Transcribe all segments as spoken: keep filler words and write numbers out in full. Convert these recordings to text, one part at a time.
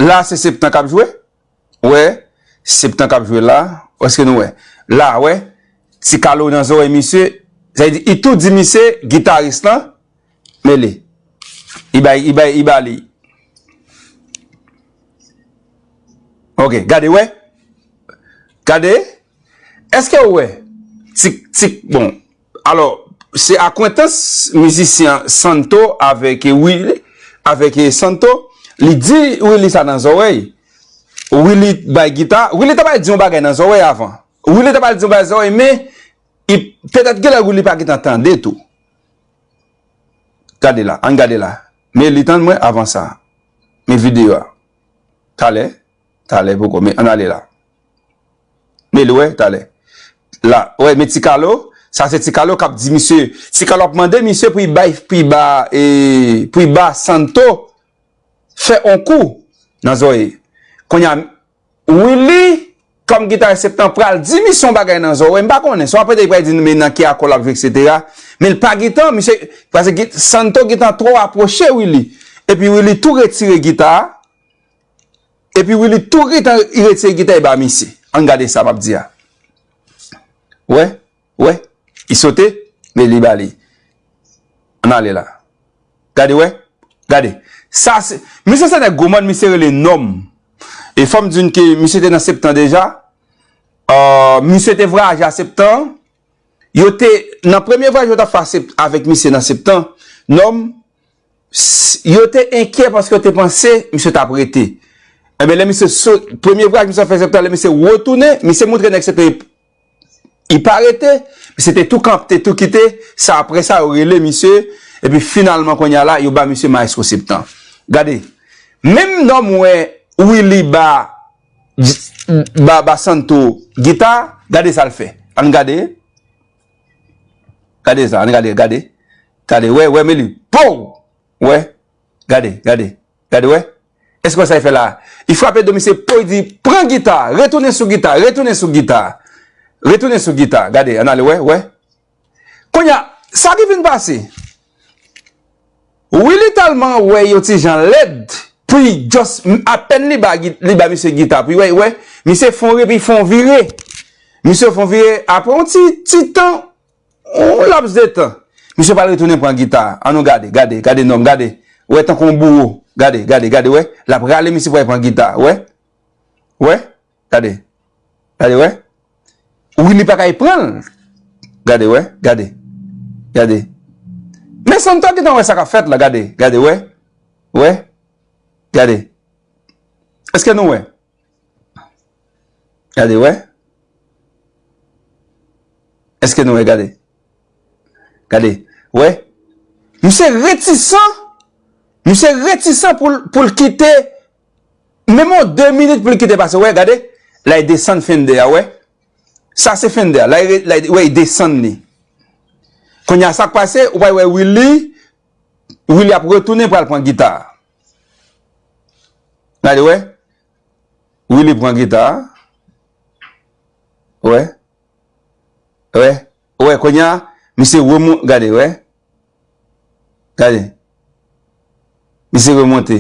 La, se Septan k ap jwe. Wè, Septan k ap jwe la. Èske nou wè? La, wè. Ti Kalo nan zòrèy misye. Sa vle di, li tou di misye, gitaris lan, men li. Li bay, li bay, li ba li. Ok, gade, wè. Gade. Èske w wè? Tik, tik, bon. Alò, se akwentans mizisyen Santo avèk Willy, avèk Santo. Li di Willy sa nan zòrèy. Willy bay gita. Willy ta bay di yon bagay nan zòrèy avan. Willy ta bay di yon bagay zòrèy, men li, petèt genlè Willy pa gentan tande tou. Gade la, ann gade la. Men li tann mwen avan sa. Men videyo a. Talè, talè poko, men ann ale la. Men li wè, talè. La, wè, men Ti Kalo, sa se Ti Kalo k ap di misye, Ti Kalo ap mande misye pou li bay, pou li ba, e, pou li ba Santo fè on kou nan zòrèy. Kounye a, Willy, kòm gitaris Septan, pral di misye yon bagay nan zòrèy. M pa konnen, swa petèt li pral di men nan ki akò l ap jwe, etsetera. Men l pa gentan, misye, paske Santo gentan twò apwoche Willy. Epi Willy tou retire gita a. Epi Willy tou gentan retire gita li ba misye. Ann gade sa m ap di a. Wè? Wè, li sote, men li ba li. Ann ale la. Gade, wè. Gade. Sa se, misye se nèg gwo mòn, misye rele Nòm. E fò m di n ke misye te nan Septan deja. Euh, misye te vwayaje a Septan. Yo te, nan premye vwayaj yo t ap fè a Sep-, avèk misye nan Septan, Nòm, s-, yo te enkyè paske yo te panse misye t ap rete. Enben, lè misye so-, premye vwayaj misye fè Septan, lè misye retounen, misye montre nèg Septan li pa rete, misye te tou kanpe, te tou kite, sa apre sa yo rele misye, epi finalman kounye a la, yo ba misye Maestro Septan. Gade, menm Nòm wè Willy ba, ba, ba Santo gita, gade sa l fè. Ann gade. Gade sa, ann gade, gade. Gade, wè, wè, men li. Pow! Wè. Gade, gade. Gade, wè. Èske w wè sa l fè la? Li frape do misye, pow, li di, pran gita, retounen sou gita, retounen sou gita. Retounen sou gita. Gade, ann ale, wè, wè. Kounye a, sa ki vin pase? Willy tèlman wè yo ti jan lèd, pou li just, apèn li ba, li ba misye gita, pou li wè, wè, misye fè on, epi fè on vire. Misye fè on vire, apre on ti, ti tan, on laps de tan, misye pral retounen pran gita. Ann nou gade, gade, gade Nòm, gade. Wè tankou on bouwo. Gade, gade, gade, wè. L ap rale misye pou al pran gita, wè. Wè, gade. Gade, wè. Willy pa kay pran l. Gade, wè, gade. Gade. Men Santo gentan wè sa k ap fèt la, gade, gade, wè. Wè. Gade. Èske nou wè? Gade, wè. Èske nou wè? Gade. Gade. Wè. Misye retisan. Misye retisan pou l, pou l kite. Menm yon de minit pou l kite pase. Wè, gade. La, li desann Fender a, wè. Sa se Fender a. La, li re-, la, li, wè, li desann li. Kounye a, sa k pase, ou pral wè Willy. Willy ap retounen pral pran gita. Gade, wè. Willy pran gita. Wè. Wè. Wè, kounye a, misye remon-, gade, wè. Gade. Misye remonte.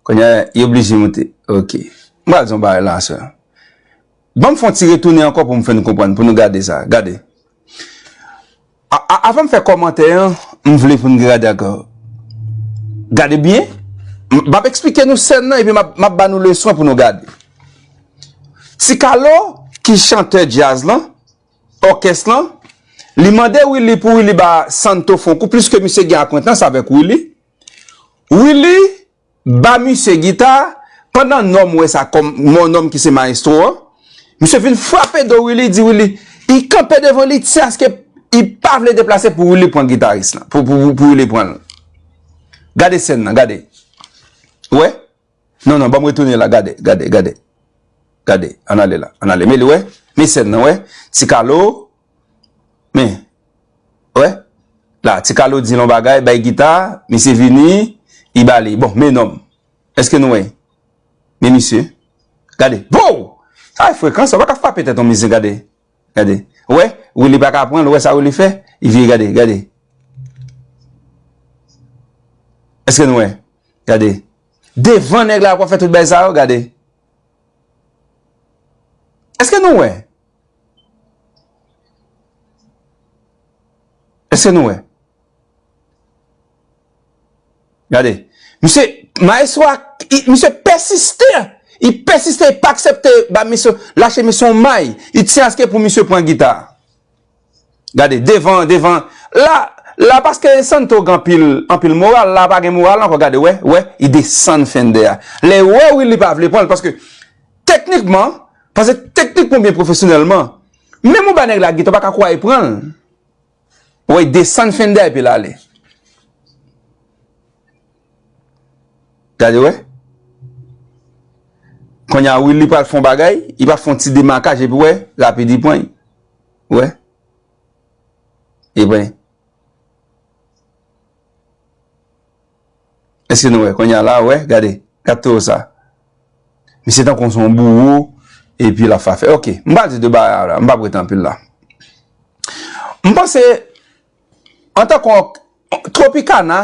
Kounye a, li oblije monte. Ok. M pral di yon bagay la, sè. Ban m fè yon ti retounen ankò pou m fè n konprann, pou nou gade sa. Gade. A, a, avan m fè kòmantè an, m vle pou n gade ankò. Gade byen. M, m ap eksplike nou sèn nan, epi m ap, m ap ba nou leson pou nou gade. Ti Kalo, ki chantè djaz lan, òkès lan, li mande Willy pou Willy ba Santo fè on kou, pliske misye gen akwentans avèk Willy. Willy ba misye gita, pandan Nòm wè sa kòm, Nòm ki se mayestwo an, misye vin frape do Willy, di Willy, li kanpe devan li, jiskaske li pa vle deplase pou Willy pran gitaris lan, pou, pou, pou, pou Willy pran l. Gade sèn nan, gade. Wè? Non, non, ban m retounen la, gade, gade, gade. Gade, ann ale la, ann ale. Men li wè, men sèn nan, wè. Ti Kalo, men, wè. La, Ti Kalo di l on bagay, bay gita, misye vini, li ba li. Bon, men Nòm. Èske nou wè? Men misye. Gade. Pow! Sa e frekans, ou pa ka frape tèt yon mizisyen, gade. Gade. Ou wè? Willy pa ka pran l, ou wè sa Willy fè? Li vire, gade, gade. Èske nou wè? Gade. Devan nèg la pou fè tout bagay sa yo, gade. Èske nou wè? Èske nou wè? Gade. Misye, maestro a, i- misye pèsiste. Li pèsiste, li pa aksepte, ba misye, lache misye yon may. Li tyen aske pou misye pran gita. Gade, devan, devan. La, la paske Santo gen anpil, anpil moral, la pa gen moral ankò, gade, wè, wè, li desann Fender a. Lè wè Willy pa vle pran l, paske teknikman, paske teknikman byen pwofesyonèlman, menm ou ba nèg la gita, ou pa ka kouri pran l. Wè, li desann Fender epi l ale. Gade, wè. Kounye a, Willy pral fè yon bagay, li pral fè yon ti demakaj, epi wè, rapid, li pran. Wè. Li pran. Èske nou wè? Kounye a la, wè, gade. Gade towo sa. Misye tankou se yon bouro, epi l ap fè afè. Ok, m pa di de bagay la, m pa prete anpil la. M panse, antanke Tropicana,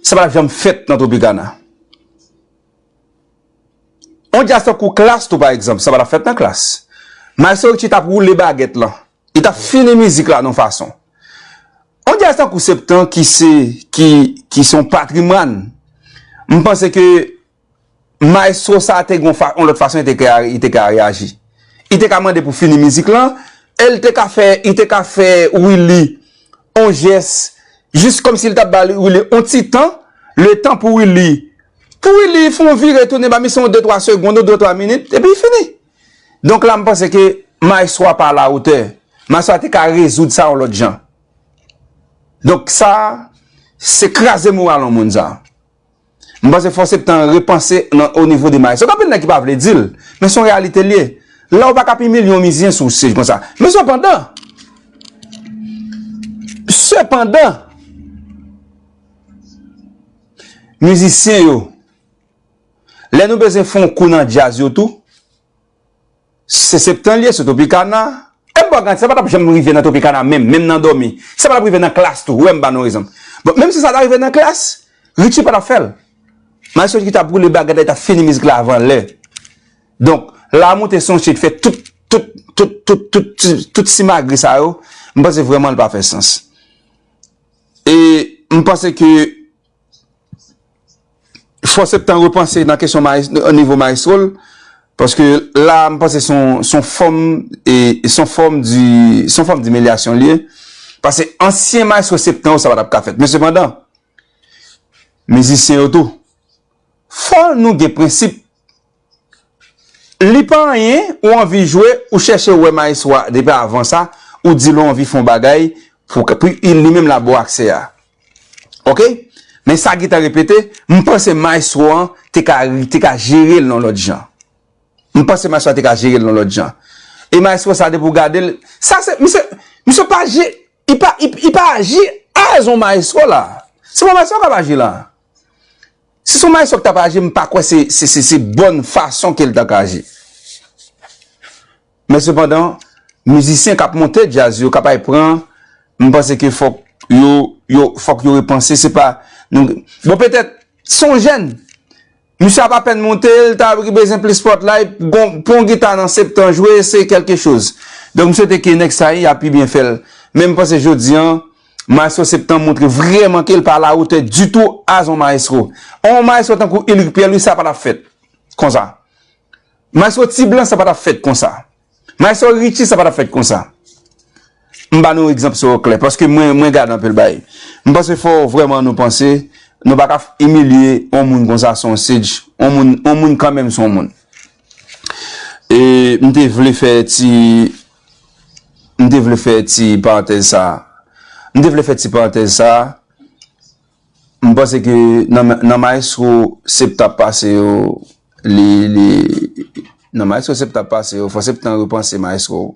sa pa t ap janm fèt nan Tropicana. On djaz tankou Klass tou, pa egzanp, sa pa t ap fèt nan Klass. Maestro Richie t ap woule bagèt lan. Li t ap fini mizik la nan yon fason. On djaz tankou Septan ki se, ki, ki se yon patrimwàn. M panse ke maestro sa te gon fa, yon lòt fason li te ka, li te ka reyaji. Li te ka mande pou fini mizik lan, e l te ka fè, li te ka fè Willy on jès, jis kòmsi l t ap ba Willy on ti tan, le tan pou Willy, pou Willy fè yon vire tounen, ba misye yon de twa segonn, yon de twa minit, epi li fini. Donk la, m panse ke maestro a pa alawotè. Maestro a te ka rezoud sa yon lòt jan. Donk sa, se kraze moral yon moun sa. M panse fò Septan repanse nan, o nivo de maestro. Gen anpil nèg ki pa vle di l, men se yon reyalite l ye. La ou pa ka ap imilye yon mizisyen sou stage konsa. Men sepandan, sepandan, mizisyen yo, lè nou bezwen fè yon kou nan djaz yo tou, se Septan l ye, se Tropicana. E m ba w garanti, sa pa t ap janm rive nan Tropicana menm, menm nan dòmi. Sa pa t ap rive nan Klass tou. Ou wè m ba nou egzanp. Bon, menm si sa ta rive nan Klass, Richie pa t ap fè l. Maestro ki t ap woule bagèt la, li t ap fini mizik la avan lè. Donk, la moute se yon chit fè tout, tout, tout, tout, tout, tout, tout simagri sa yo, m panse vrèman l pa fè sans. E m panse ke fò Septan repanse nan kesyon maes-, o nivo maestro l, paske la, m panse se yon, se yon fòm, e, se yon fòm di, se yon fòm dimilyasyon l ye. Paske ansyen maestro Septan yo, sa pa t ap ka fèt. Men sepandan, mizisyen yo tou, fò nou gen prensip. Li pa anyen, ou anvi jwe, ou chèche wè maestro a depi avan sa, ou di l ou anvi fè yon bagay pou, pou li menm la ba w aksè a. Ok? Men sa gentan repete, m panse maestro an te ka, te ka jere l yon lòt jan. M panse maestro a te ka jere l yon lòt jan. E maestro sa depi w gade l, sa se, misye, misye pa je-, li pa, li, li pa aji as yon maestro la. Se pa maestro k ap aji la. Si se yon maestro k t ap aji, m pa kwè se, se, se, se bòn fason ke l ta ka aji. Men sepandan, mizisyen k ap monte djaz yo, k ap al pran, m panse ke fòk yo, yo, fòk yo repanse, se pa, nou, bon, petèt, se yon jèn, misye ap apèn monte, l ta bezwen plis spotlight, gon, pran yon gita nan Septan jwe, se kèlke choz. Donk, m swete ke next time, y a pi byen fè l. Men m panse jodi an, Maestro Septan montre vrèman ke l pa alawotè ditou as yon maestro. Yon maestro tankou Ulrick Pierre-Louis, sa pa t ap fèt konsa. Maestro Ti Blan, sa pa t ap fèt konsa. Maestro Richie, sa pa t ap fèt konsa. M ba nou egzanp sa yo klè, paske mwen, mwen gade anpil bagay. M panse fò vrèman nou panse, nou pa ka imilye yon moun konsa sou yon stage, yon moun, yon moun kanmenm se yon moun. E m te vle fè ti, m te vle fè ti parantèz sa. M te vle fè ti parantèz sa. M panse ke nan, nan maestro Septan pase yo, li, li, nan maestro Septan pase yo, fò Septan repanse maestro.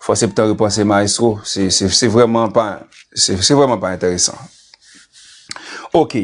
Fò Septan repanse maestro. Se, se, se vrèman pa, se, se vrèman pa enteresan. Ok.